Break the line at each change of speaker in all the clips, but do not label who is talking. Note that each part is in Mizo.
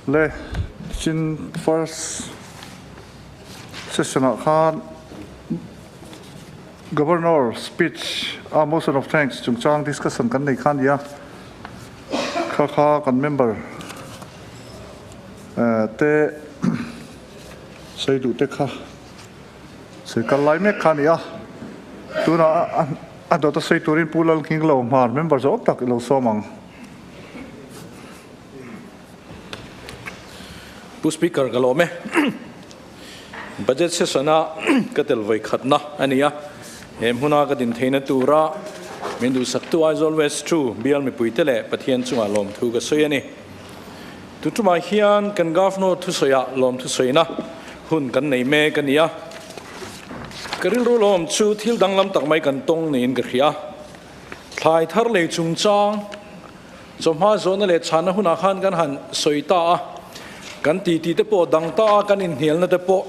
Le chin first session ah khan Governor speech a motion of thanks chungchang discussion kan nei kha a ni a, kha kha kan member te sawi duh te kha sawi kal lai mek kha a ni a, tunah a dawta sawi turin Pu Lalnginglo hmar member zawk tak i lo sawm ang.
Pu Speaker ka lawm e. Budget session a ka tel vawi khatna a ni a, he hmuna ka din theihna tura min duhsaktu Aizawl West 2 bial mipuite leh Pathian chungah lawmthu ka sawi a ni. Tutumah hian kan Governor thusawiah lawmthusawina hun kan nei mek a ni a, ka rilru lawm chu thil danglam tak mai kan tawng niin ka hria. Thlai thar lei chungchang Chawhma zawhna leh chhanna hunah khan kan han sawi ta a, kan titi te pawh a dang ta a, kan inhnialna te pawh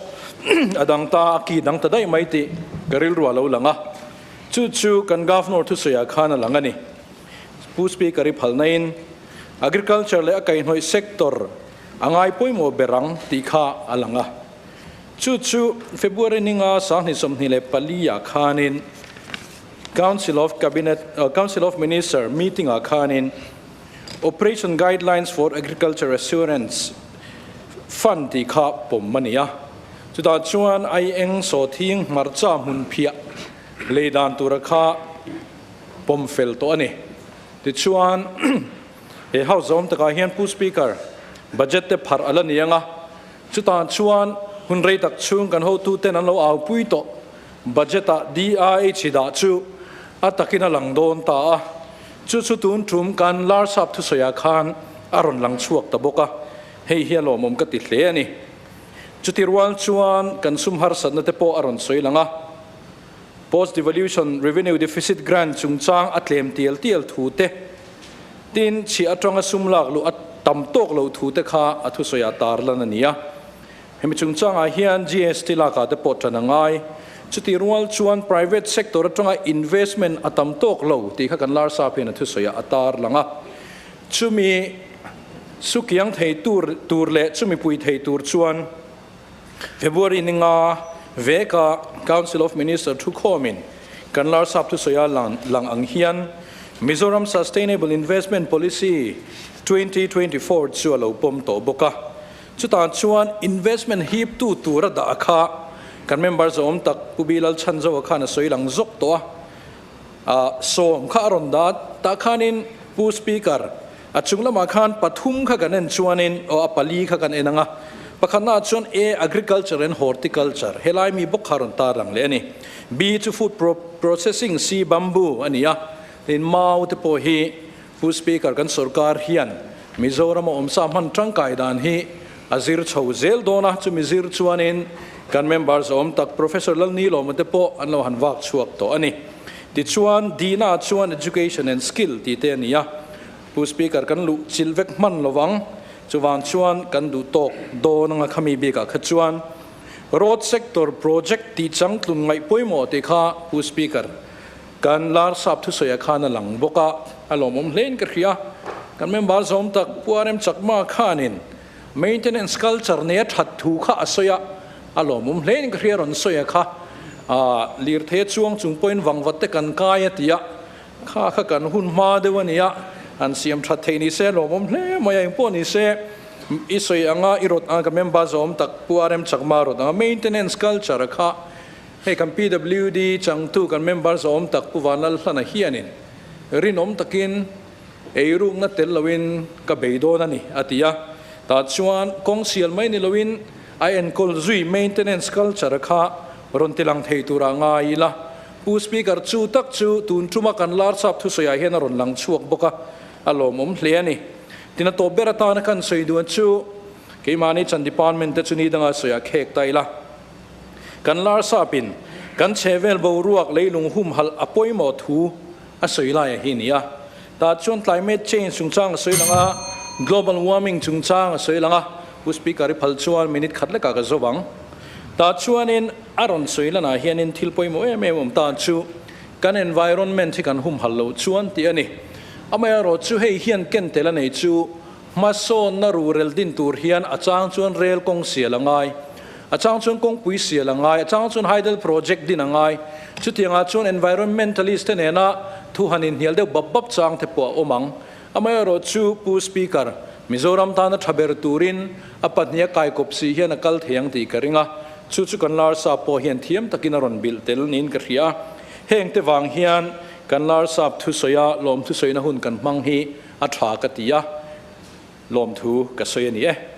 a dang ta a, ki dang ta daih mai tih ka rilru a lo lang a. Chu chu kan Governor thusawiah khan a lang a ni. Pu Speaker i phalnain Agriculture leh a kaihhnawih sector a ngai pawimawh ber ang tih kha a lang a. Chu chu February ninga 2024 ah khanin Council of Cabinet, Council of Minister meeting ah khanin Operation Guidelines for Agriculture Assurance Fund tih kha pawm a ni a. Chutah chuan aieng sawthing hmarcha hmun phiah lei dan tura kha pawm fel tawh a ni. Tichuan he House zawm takah hian Pu Speaker, budget te pharh a la ni ang a, chutah chuan hun rei tak chhung kan hotuten an lo aupui tawh. Budget-ah DIH dah chu a takin a lang dawn ta a, chu chu tun tum kan Larsap thusawiah khan a rawn lang chhuak ta bawk a, hei hi a lawmawm ka ti hle a ni. Chuti rual chuan kan sum harsatna te pawh a rawn sawi lang a, Post Devolution Revenue Deficit Grant chungchang a tlem tial tial thu te, tin chhiah atanga sum lak luh a tam tawk lo thu te kha a thusawiah tarlan a ni a. Hemi chungchangah hian GST lakah te pawh tan a ngai. Chutih rual chuan private sector atanga investment a tam tawk lo tih kha kan Larsap hian a thusawiah a tar lang a. Chumi sukiang thei tur tur leh chumi pui thei tur chuan February ni nga veka Council of Minister thukhawmin kan Larsap thusawia lang lang ang hian Mizoram Sustainable Investment Policy 2024 chu a lo pawm tawh bawk a. Chutah chuan investment hip tu tur a dah kha kan member zawm tak Pu Bilal Chhanzoa khan a sawi lang zawk tawh a, ah sawm kha a rawn dah tah khanin Pu Speaker a chung lamah khan pathum kha kan en chuanin aw a pali kha kan en ang a, pakhatnaah chuan A Agriculture and Horticulture helai mi bawk kha a rawn tar lang leh a ni. B chu Food Processing C Bamboo a ni a, tin mau te pawh hi Pu Speaker, kan sorkar hian Mizoram a awmsa hman tangkai dan hi a zir chho zel dawn a, chumi zir chuanin kan members awm tak Professor Lalnilawma te pawh an lo han vak chhuak tawh a ni. Tichuan, Dina chuan Education and Skill tih te a ni a, Pu Speaker kan luh chilh vek hman lovang, chuvang chuan kan duh tawk dawn anga khami bikah kha chuan Road Sector Project tih changtlun ngaih pawimawh tih kha Pu Speaker, Kan Larsap thusawiah khan a lang bawk a, a lawmawm hlein ka hria. Kan member zawm tak Pu RM Chakma khanin maintenance culture nei a that thu kha a sawi a, a lawmawm hlein ka hria rawn sawi a kha. Lirthei a chuang chung pawhin vangvat te kan kai a ti a, kha kha kan hun hma deuh a ni a, han siam that theih ni se a lawmawm hle mai a, engpawh ni se i sawi anga i rawt anga ka member zawm tak Pu RM Chakma rawt anga maintenance culture kha Hei kan PWD changtu kan member zawm tak Pu Vanlalhlana hianin rinawm takin eirukna tel loin ka bei dawn a ni a ti a. Tah chuan kawng sial mai ni loin a enkawl zui maintenance culture kha rawn ti lang thei turah ngai ila. Pu Speaker chu tak chu tun tuma kan Larsap thusawiah hian a rawn lang chhuak bawk a, a lawmawm hle a ni. Tin a tawp ber atana kan sawi duan chu keimahni chan department te chu ni danga sawiah khek ta ila. Kan Larsapin kan chhehvel boruak leilung humhalh a pawimawh thu a sawi lai a hi ni a. Tah chuan climate change chungchang a sawi lang a, global warming chungchang a sawi lang a, Pu Speaker i phal chuan minute khat lekah ka zo ang. Tah chuanin a rawn sawi lanah hianin thil pawimawh em em awm ta chu kan environment hi kan humhalh loh chuan tih a ni. Amaherawhchu hei hian ken tel a nei chu. Hmasawnna rurel din tur hian a chang chuan rel kawng sial a ngai, a chang chuan kawngpui sial a ngai, a chang chuan hydel project din a ngai. Chutiangah chuan environmentalist te nena thu han inhnial deuh bap bap chang te pawh a awm ang. Amaherawh chu Pu Speaker, Mizoram tana tha ber turin a pahniha kaikawp si hian a kal thei ang tih ka ring a, chu chu kan Larsap pawh hian thiam takin a rawn bilh tel niin ka hria. Heng te vang hian kan Larsap thusawia lawmthusawina hun kan hmang hi a tha ka ti a, lawmthu ka sawi a ni e.